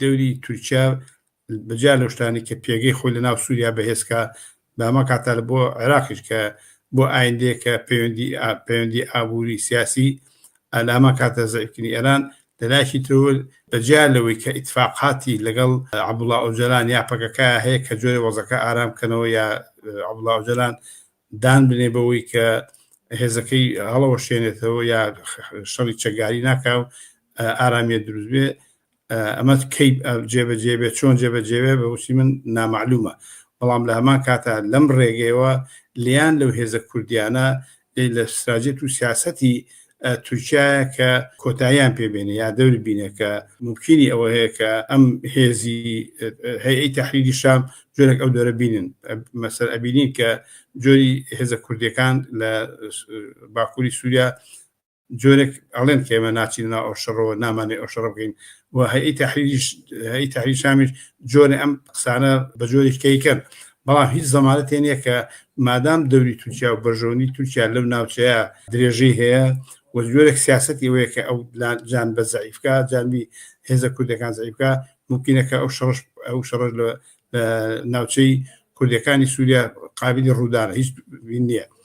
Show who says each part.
Speaker 1: دەوری تورکیا بەجیا لەو شتانەی کە پێگەی خۆی لە ناو سووریا بەهێزکا، بە هەمان کاتا لە بۆ عێراقیش کە بۆ ئایندەیە کە پەیوەندی پەیوەندی ئابووری سیاسی لە هەمان کاتا زەعیفکردنی ئێران لە لایەکی ترەوە بەجیا لەوەی کە ئیتفاقاتی لەگەڵ عەبدوڵا ئۆجەلان یا پەکەکە هەیە کە جۆرێ وەزعەکە ئارام بکەنەوە یا عەبدوڵا ئۆجەلان دان بنێ بەوەی کە هێزەکەی هەڵەوەشێنێتەوە یا شەڕی چەکداری ناکا و ئارامیە دروست بێ، ئەمە کەی جێبەجێ بێ، چۆن جێبەجێ بێ، بە وتی من نامەعلومە. بەڵام لە هەمان کاتا لەم ڕێگەیەوە لیان لەو هێزە کوردیانە لە ستراجێت و سیاسەتی تورکیایە کە کۆتاییان پێ بێنێ یا دەور بینێ کە مومکینی ئەوە هەیە کە ئەم هێزی هەیئەی تەحریری شام جۆرێک ئەو دەورە بینن. مەسەر ئەبینین کە جۆری هێزە کوردیەکان لە باکووری سووریا جۆرێک ئەڵێن کە ئێمە ناچینە ناو ئەو شەڕەوە، نامانەوێ ئەو شەڕە بکەین و هەیئەی تەحریریش هەیئەی تەحریر شامیش جۆرێ ئەم قسانە بە جۆرێک کەیکەن، بەڵام هیچ زەمانەتێ نییە کە مادام دەوری تورکیا و بەرژەوەندی تورکیا لەو ناوچەیە درێژەی هەیە و جۆرێک سیاسەتی ئەوەیە کە ئەو جانبە زەعیف کا، جانبی هێزە کوردەکان زەعیف کا، مومکینە کە ئەو شەڕش ئەو شەڕش لە ناوچەی کوردەکانی سووریا قابلی ڕوودانە، هیچ نییە.